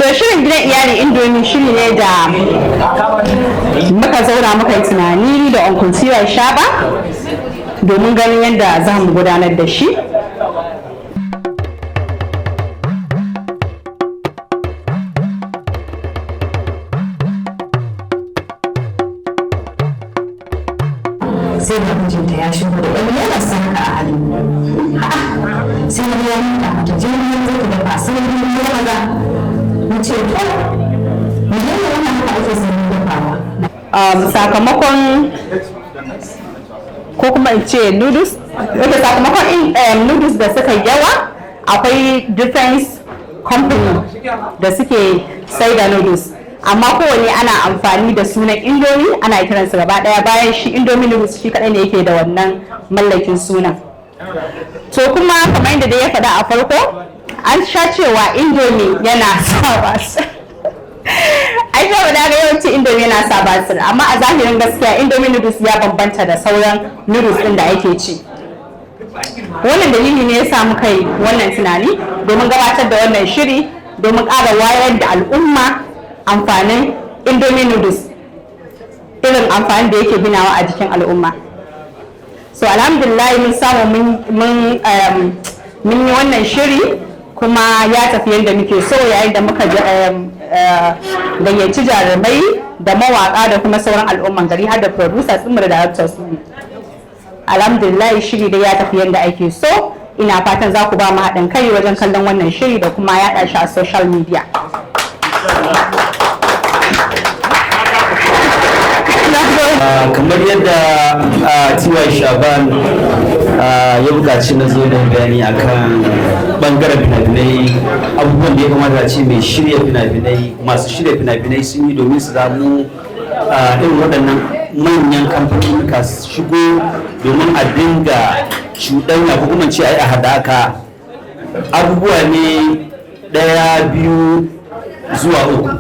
To, shirin Gidan Iyali Indomie shiri ne da muka zauna muka yi tunani da Uncle Tiwa Shaba domin ganin yadda za mu gudanar da shi. Sai da mijinta ya shigo da ɗan yana son ka a hannu. A'a, sai wani ya nuna mata jirgin zai ta dafa, sai wani ya maza na ce, to menene wannan haka ake sanin dafawa? Sakamakon, ko kuma in ce noodles, wanda sakamakon noodles da suka yi yawa, akwai different company da suke sai da noodles, amma kowane ana amfani da sunan Indomie, ana kiransu gaba daya. Bayan shi, Indomie noodles shi kadai ne yake da wannan mallakin sunan. To, kuma kamar yadda dai ya faɗa a farko, an sha cewa Indomie yana sa basir. Ai saboda ga yawanci Indomie yana sa basir, amma a zahirin gaskiya Indomie noodles ya bambanta da sauran noodles din da ake ci. Wannan dalili ne ya sa muka yi wannan tunani domin gabatar da wannan shiri, domin ƙara wayar da al'umma amfanin Indomie noodles, irin amfanin da yake ginawa a jikin al'umma. So alhamdulillah, mun samu mun yi wannan shiri kuma ya tafi yadda muke so, yayin da muka gayyaci jarumai da mawaka da kuma sauran al'umman gari, har da producers ɗinmu da directors ɗinmu. Alhamdulillah, shiri dai ya tafi yadda ake so. Ina fatan za ku ba mu haɗin kai wajen kallon wannan shiri da kuma yaɗa shi a social media. Kamar yadda Tiwa Shaban ya buƙaci na zo da bayani akan bangaren fina-finai, abubuwan da ya kamata a ce mai shirya fina-finai, masu shirya fina-finai sun yi domin su samu irin waɗannan manyan kamfanonika su shigo domin a dinga cuɗanya, ko kuma ce a yi a haɗaka. Abubuwa ne ɗaya, biyu zuwa uku.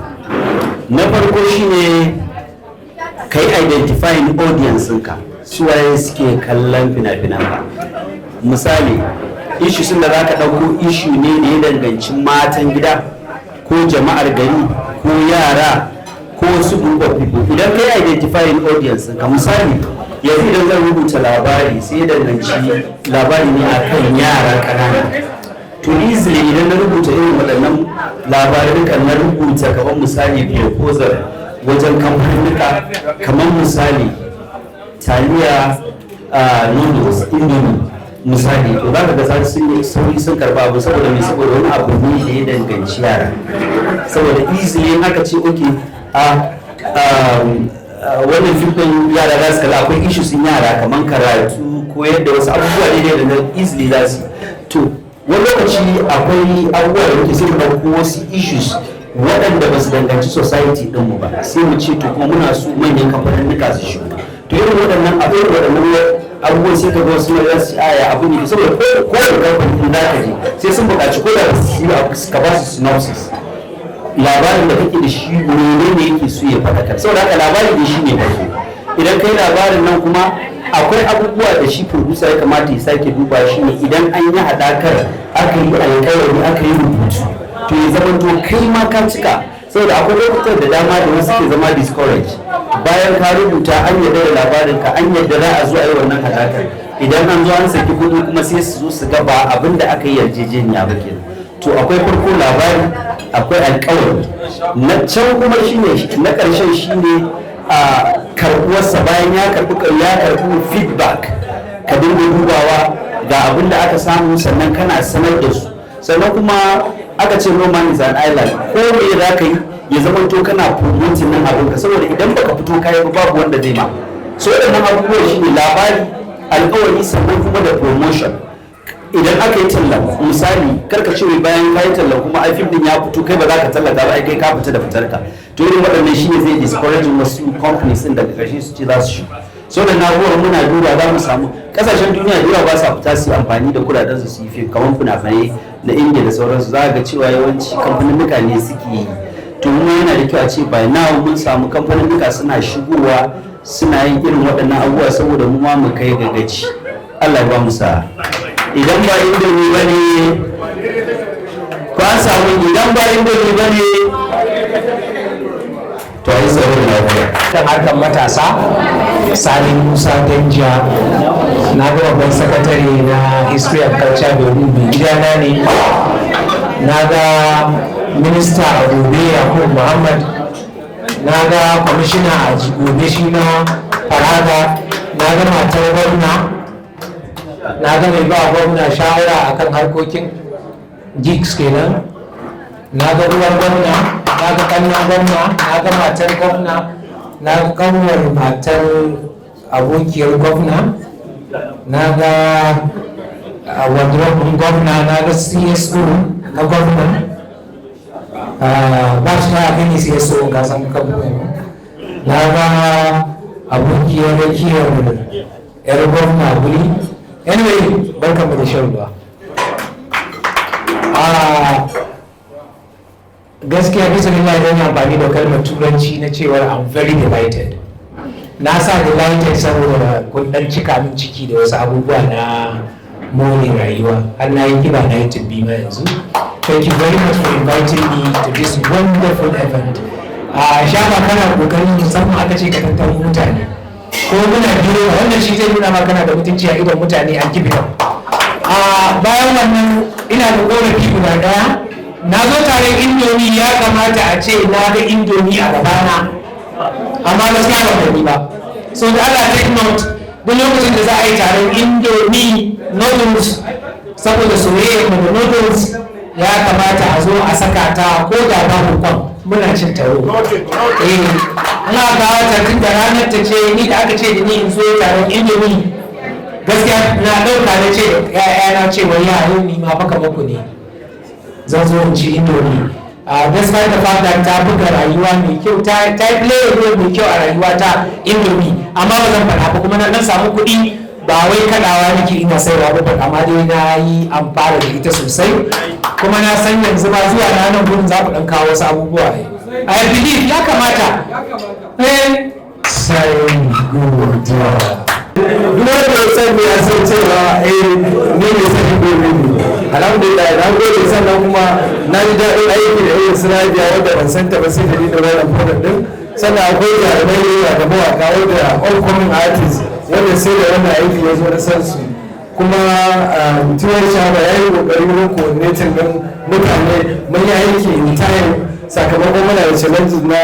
Na farko shine ka yi identifying audience ɗinka, suwaye suke kallon fina-finan ka. Misali, issue da za ka ɗauko, issue ne da ya danganci matan gida ko jama'ar gari ko yara ko wasu group of people. Idan ka yi identifying audience ɗinka, misali yanzu idan zan rubuta labari, sai ya danganci labari ne akan yara ƙanana, to easily idan na rubuta irin waɗannan labarukan, na rubuta kamar misali proposal wajen kamfanuka, kamar misali taliya, noodles, Indomie misali, to za ka ga sun yi sauri sun karba abu. Saboda me? Saboda wani abu ne da ya danganci yara. Saboda easily in aka ce, okay, a wannan fim ɗin yara za su kalla, akwai issues din yara kamar karatu, koyar da wasu abubuwa ne da easily za su. To, wani lokaci akwai abubuwa da muke sai mu ɗauko wasu issues waɗanda ba su danganci society ɗinmu ba, sai mu ce to kuma muna so manyan kamfaninnika su shigo. To, irin waɗannan abu, irin waɗannan abubuwan, sai ka ga wasu mai su aya abu ne, saboda kowane kamfanin in za ka je, sai sun buƙaci ko da su ka ba su synopsis, labarin da kake da shi, menene yake so ya faɗakar. Saboda haka labari da shi ne farko. Idan kai labarin nan, kuma akwai abubuwa da shi producer ya kamata ya sake duba shi ne, idan an yi haɗakar, aka yi alƙawari, aka yi rubutu, to ya zama to kai ma ka cika. Saboda akwai lokutan da dama da wasu ke zama discourage. Bayan ka rubuta, an yarda da labarin ka, an yarda za a zo a yi wannan haɗakar, idan an zo an saki kuɗi kuma, sai su zo su ga ba abin da aka yi yarjejeniya ba kenan. To, akwai farko labari, akwai alkawari, na can kuma shine na ƙarshen, shine a karɓuwarsa. Bayan ya karɓi, ya karɓi feedback, ka dinga dubawa ga abin da aka samu, sannan kana sanar da su. Sannan kuma aka ce no man is an island. Ko me za ka yi, ya zama to kana promoting nan abin ka, saboda idan baka fito kayi ba, babu wanda zai ma. So waɗannan abubuwan shine labari, alkawari, sannan kuma da promotion. Idan aka yi talla misali, karka ce bayan ka yi talla kuma ai fim din ya fito, kai ba za ka tallata ba, ai kai ka fita da fitar ka. To, irin waɗannan shine zai discourage wasu companies din, daga ƙarshe su ce za su shigo. So da na'urar muna duba, za mu samu kasashen duniya da yawa ba sa fita su yi amfani da kudaden su su yi fim, kamar fina-finai na India da sauransu, za ga cewa yawanci kamfaninnika ne suke yi. To, mu yana da kyau a ce by now mun samu kamfaninnika suna shigowa, suna yin irin waɗannan abubuwa, saboda mu ma mu kai ga gaci. Allah ya ba mu sa'a. Idan ba Indomie ba ne, ko an samu, idan ba Indomie ba ne. To, a yi tsaro lafiya. Kan harkar matasa, Sani Musa Danja, na ga babban sakatare na History and Culture Domin mai gidana ne. Na ga Minista a Gobe, Yakubu Muhammad. Na ga Kwamishina a Gobe, shi ma Faraga. Na ga matar gwamna. Na ga mai ba gwamna shawara akan harkokin gigs kenan. Na ga uwar gwamna, na ga kannan gwamna, na ga matar gwamna, na ga kanwar matar abokiyar gwamna, na ga wardrobe gwamna, na ga CSO na gwamna. Ba shi na gani CSO ga san na ga abokiyar rakiyar yar gwamna guri. Anyway, barkanmu da shan ruwa. Gaskiya bisa billahi, zan yi amfani da kalmar Turanci na cewar I'm very delighted. Na sa delighted saboda kun dan cika min ciki da wasu abubuwa na more rayuwa, har na yi kiba, na yi tumbi ma yanzu. Thank you very much for inviting me to this wonderful event. A shafa kana kokari, musamman aka ce ka tattaro mutane ko muna biyo, wannan shi zai nuna ma kana da mutunci a idon mutane an kibi. A bayan wannan, ina da korafi guda daya. Na zo taron Indomie, ya kamata a ce na ga Indomie a gabana, amma gaskiya ban gani ba. So da Allah, take note, duk lokacin da za a yi taron Indomie noodles, saboda soyayya mu da noodles, ya kamata a zo a saka ta ko da babu kwan, muna cin taro. Eh, ina kawo ta tun da ranar ta ce ni da aka ce da ni in zo taron Indomie, gaskiya na ɗauka na ce ‘ya'yana ce wai yau ni ma fa kamar ku ne, zan zo in ci Indomie. Despite the fact that ta buga rayuwa mai kyau, ta play a role mai kyau a rayuwa ta Indomie, amma ba zan faɗa ba. Kuma na dan samu kuɗi, ba wai kaɗawa nake ina sayarwa ba, amma dai na yi amfana da ita sosai. Kuma na san yanzu ba zuwa ranar gurin za ku ɗan kawo wasu abubuwa. I believe ya kamata, eh. Sai godiya. Duk wanda ya sani ya san cewa eh, ni ne sani gobe ne. Alhamdulillah, na gode. Sannan kuma na ji daɗin aiki da irin suna biya wanda ban santa ba sai dalilin wannan product din. Sannan akwai jarumai da yawa da mawaka wanda upcoming artists wanda sai da wannan aiki ya zo na san su. Kuma tuwar shaba ya yi kokari wurin coordinating din mutane, mun yi aiki in time, sakamakon muna da challenges na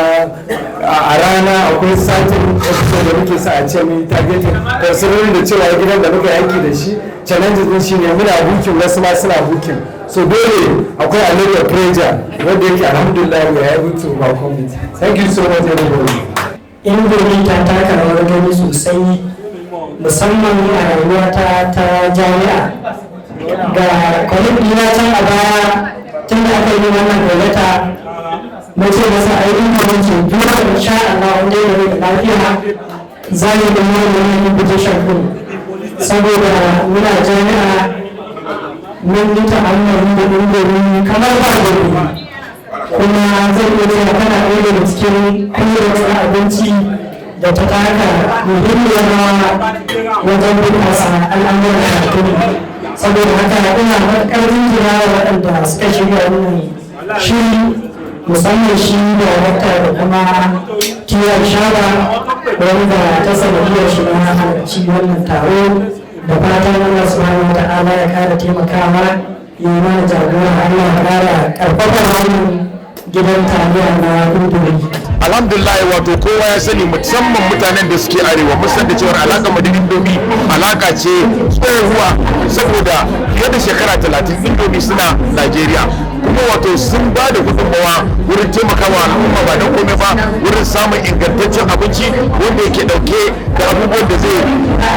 a rana akwai satin episode da muke sa a ce mun yi targeting, considering da cewa gidan da muka yi aiki da shi, challenges din shine muna booking, wasu ma suna booking, so dole akwai a lot of pressure wanda yake, alhamdulillah, we are able to overcome it. Thank you so much, everybody. Indomie ta taka rawar gani sosai, musamman a rayuwata ta jami'a. Ga colleague ɗina can a baya, tun da aka yi wannan gayyata na ce masa ai Indomie ce dole, insha Allah, wanda ya da lafiya za mu yi wannan invitation din, saboda muna jami'a mun yi ta'ammali da Indomie kamar ba gobe. Kuma zai iya cewa tana ɗaya daga cikin kowace abinci da ta taka muhimmiyar rawa wajen bunƙasa al'amuran karatu. Saboda haka ina matuƙar jinjina wa waɗanda suka shirya wannan shiri, musamman shi da wata da kuma kiyar shaba wanda ta sanadiyar shi na halarci wannan taro. Da fatan Allah Subhanahu wa Ta'ala ya kara taimakawa, ya yi mana jagora, Allah ya kara karfafa wannan gidan taliya na Indomie. Alhamdulillah, wato kowa ya sani, musamman mutanen da suke arewa, mun san da cewar alaka mu da Indomie alaka ce tsohuwa, saboda fiye da shekara 30 Indomie suna Najeriya, kuma wato sun ba da gudunmawa wurin taimakawa al'umma, ba don komai ba wurin samun ingantaccen abinci wanda yake dauke da abubuwan da zai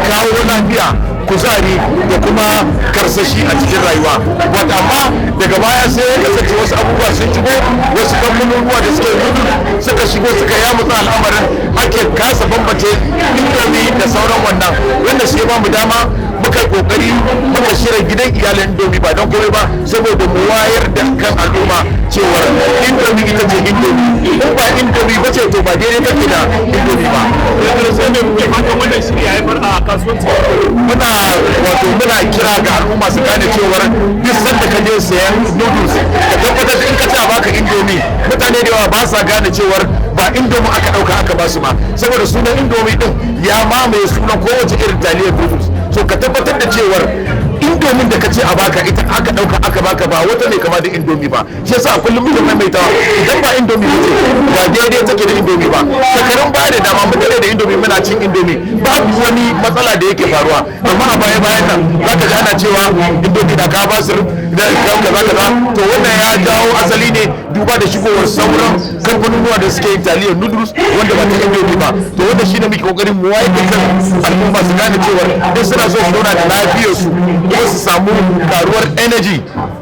kawo lafiya, kuzari da kuma karsashi a cikin rayuwa. Wata amma daga baya sai ya kasance wasu abubuwa sun shigo, wasu kamfanonuwa da suke gudu suka shigo suka yamutsa al'amarin, ake kasa bambance Indomie da sauran wannan. Wanda shi ya ba mu dama muka kokari muka shirya gidan iyalin Indomie, ba don komai ba saboda mu wayar da kan al'umma cewar Indomie ita ce Indomie. In ba Indomie ba ce, to ba daidai take da Indomie ba. Sai me kuke fatan wannan shiri ya haifar a kasuwanci? Muna wato muna kira ga al'umma su gane cewar duk sanda ka je sayan noodles, ka tabbatar da in ka ci a baka Indomie. Mutane da yawa ba sa gane cewar Ba Indomie aka dauka aka ba su ba, saboda sunan Indomie din ya mamaye sunan kowace irin taliyar noodles. So ka tabbatar da cewar Indomin da ka ce a baka, ita aka dauka aka baka, ba wata mai kama da Indomi ba. Shi yasa kullum muke maimaitawa, idan ba Indomi ba ce, ba daidai take da Indomi ba. Shekarun baya da dama mun dade da Indomi, muna cin Indomi, babu wani matsala da yake faruwa. Amma a baya bayan nan zaka ji ana cewa Indomi na ka basir da kaza kaza. To wannan ya jawo asali ne duba da shigowar sauran kamfanonuwa da suke yin taliyar noodles wanda ba ta Indomi ba. To wannan shine muke kokarin mu wayar da kan al'umma, su gane cewa in suna so su zauna da lafiyar su kuma su samu karuwar energy,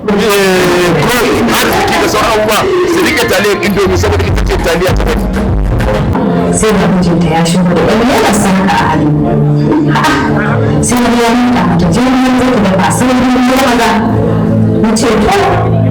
growth, arziki da sauran abubuwa, su rike taliyar Indomi, saboda ita ce taliya ta bari. Sai da mijinta ya shigo da ɗan yana haka a hannu. Sai na ya miƙa mata jirgin zai ta dafa, sai ya maza. Na ce to.